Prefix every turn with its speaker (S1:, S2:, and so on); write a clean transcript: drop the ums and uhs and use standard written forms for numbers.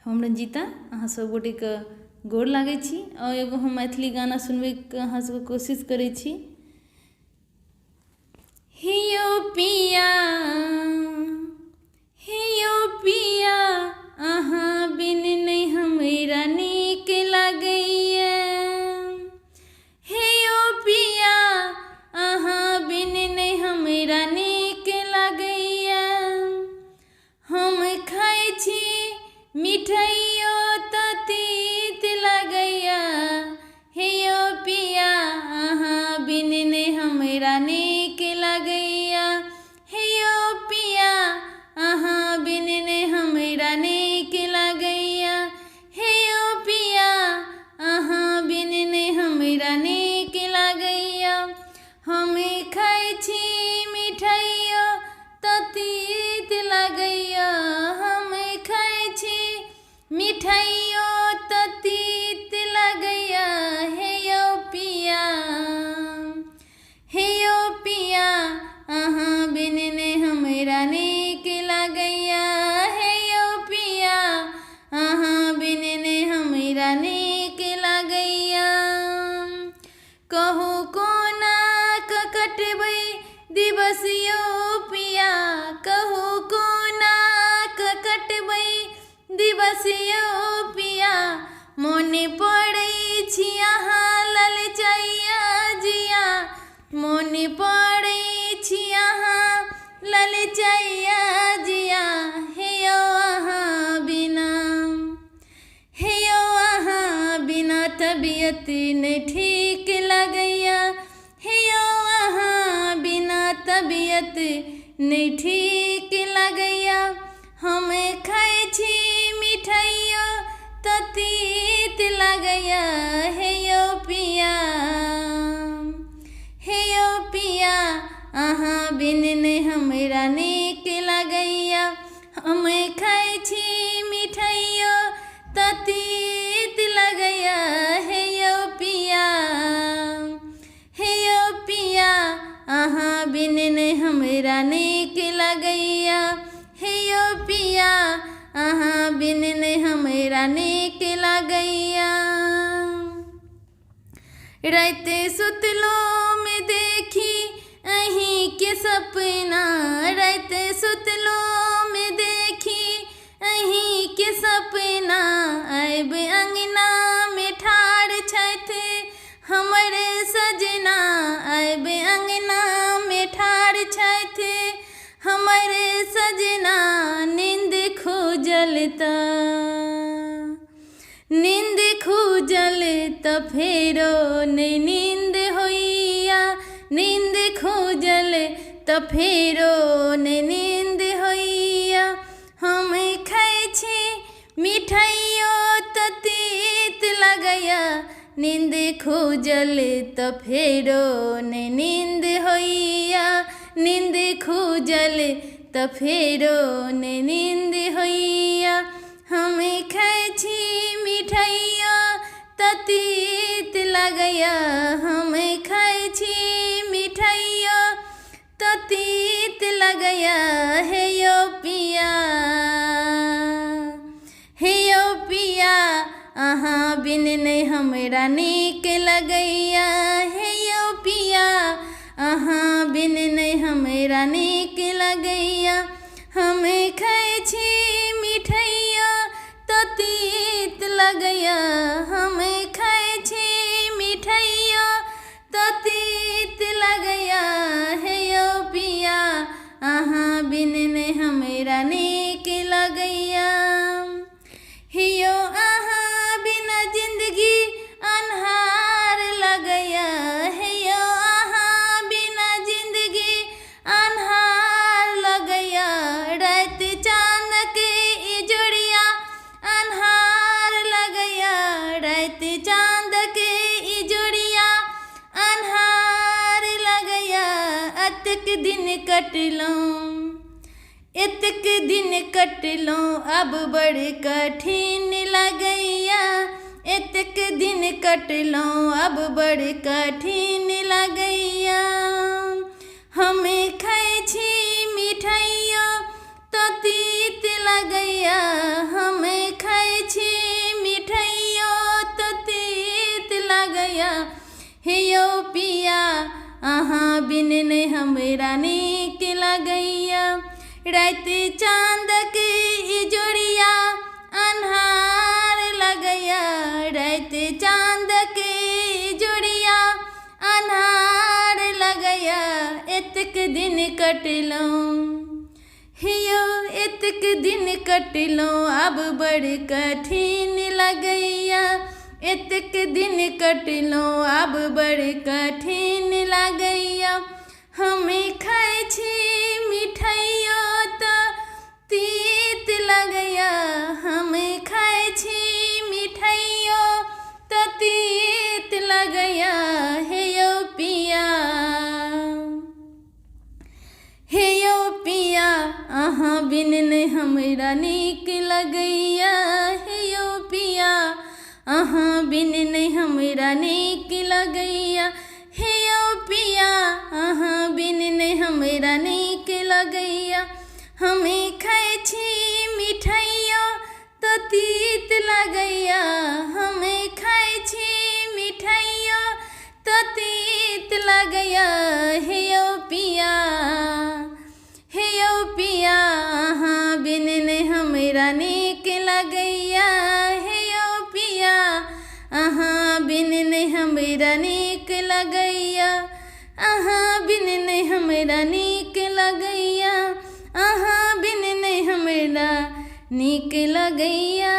S1: हम रंजीता अहाँ सभ गोटेके गोर लागै छी। आओर एगो हम मैथिली गाना सुनबैके अहाँ सभके कोशिश करै छी। हे यौ पिया, हे यौ पिया, अहाँ बिन नहि हमरा नीक लागैए। हे यौ पिया, अहाँ बिन नहि हमरा नीक लागैए। हम खाइ छी मिठाइयो तऽ तीत लागैए। हे यौ पिया, अहाँ बिन नहि हमरा नीक लागैए। हे यौ पिया, अहाँ बिन नहि हमरा नीक लागैए। हे यौ पिया, अहाँ बिन नहि हमरा नीक लागैए। हम खाइ छी मिठाइयो तऽ तीत लागैए। हम खाइ छी मिठाइयो तऽ तीत लागैए। हे यौ पिया, हे यौ पिया, अहाँ बिन नहि हमरा नीक लागैए। हे यौ पिया, अहाँ बिन नहि हमरा नीक लागैए। कहू कोना कऽ कटबै दिवस यौ पिया, कहू कोना कऽ कटबै दिवस यौ पिया। मोन पड़ै छी अहाँ ललचैया जिया, मोन पड़ै छी अहाँ ललचैया जिया। हे यौ अहाँ बिना, हे यौ अहाँ बिना तबियत नहि ठीक लागैए। हे यौ अहाँ बिना तबियत नहि ठीक लागैए। हम खाइ छी मिठाइयो तऽ तीत लागैए। हे यौ पिया, हे यौ पिया, अहाँ बिन नहि हमरा नीक लागैए। हम खाइ छी मिठाइयो तऽ तीत लागैए। हे यौ पिया, हे यौ पिया, अहाँ बिन नहि हमरा नीक लागैए। हे यौ पिया, अहाँ बिन नहि हमरा नीक लागैए। राति सुतलोमे देखी अहीँके सपना, राति सुतलोमे देखी अहीँके सपना। आबि अङ्गनामे ठाढ़ छथि हमर सजना, आबि अङ्गनामे ठाढ़ छथि हमर सजना। नींद खुजल तऽ, नींद खुजल तऽ फेरो नहि नींद होइया। नींद खुजल तऽ फेरो नहि नींद होइया। हम खाइ छी मिठाइयो तऽ तीत लागैया। नींद खुजल तऽ फेरो नहि नींद होइया। नींद खुजल तऽ फेरो नहि नींद होइया। हम खाइ छी मिठाइयो तऽ तीत लागैया। हम खाइ छी मिठाइयो तऽ तीत लागैया। हे यौ पिया, हे यौ पिया, अहाँ बिन नहि हमरा नीक लगैया। हे यौ पिया, अहाँ बिन नहि हमरा नीक लगैया। हम खाइ छी मिठाइयो तऽ तीत लगैया। हम खाइ छी मिठाइयो तऽ तीत लगैया। हे यौ पिया, अहाँ बिन नहि हमरा नीक लगैया। हे यौ अहाँ बिना जिन्दगी अन्हार लगैया। हे यौ अहाँ बिना जिन्दगी अन्हार लगैया। राति चानक इजोरिया अन्हार लगैया। राति चाँदक इजोरिया अन्हार लगैया। एतेक दिन कटलहुँ, एतेक दिन कटलहुँ अब बड़ कठिन लगैया। एतेक दिन कटलहुँ अब बड़ कठिन लगैया। हम खाइ छी मिठाइयो तऽ तीत लगैया। हम खाइ हे यौ पिया, अहाँ बिन नहि हमरा नीक लगैया। राति चाँदक इजोरिया अन्हार लगैया, राति चाँदक इजोरिया अन्हार लगैया। एतेक दिन कटलहुँ हे यौ, एतेक दिन कटलहुँ आब बड़ कठिन लगैया। एतेक दिन कटलहुँ आब बड़ कठिन लगैया। हम खाइ छी मिठाइयो तऽ तीत लगैया, हम खाइ छी मिठाइयो तऽ तीत लगैया। हे यौ पिया, हे यौ पिया, अहाँ बिन नहि हमरा नीक लगैया। हे यौ पिया, अहाँ बिन नहि हमरा नीक लगैया। हे यौ पिया, अहाँ बिन नहि हमरा नीक लगैया। हम खाइ छी मिठाइयो तऽ तीत लगैया, हम खाइ छी मिठाइयो तऽ तीत लगैया। हे यौ पिया, हे यौ पिया, अहाँ बिन नहि हमरा नीक लगैया। हे यौ पिया, अहाँ बिन नहि हमरा नीक लगैया। अहाँ बिन नहि हमरा नीक लगैया। अहाँ बिन नहि हमरा नीक लगैया।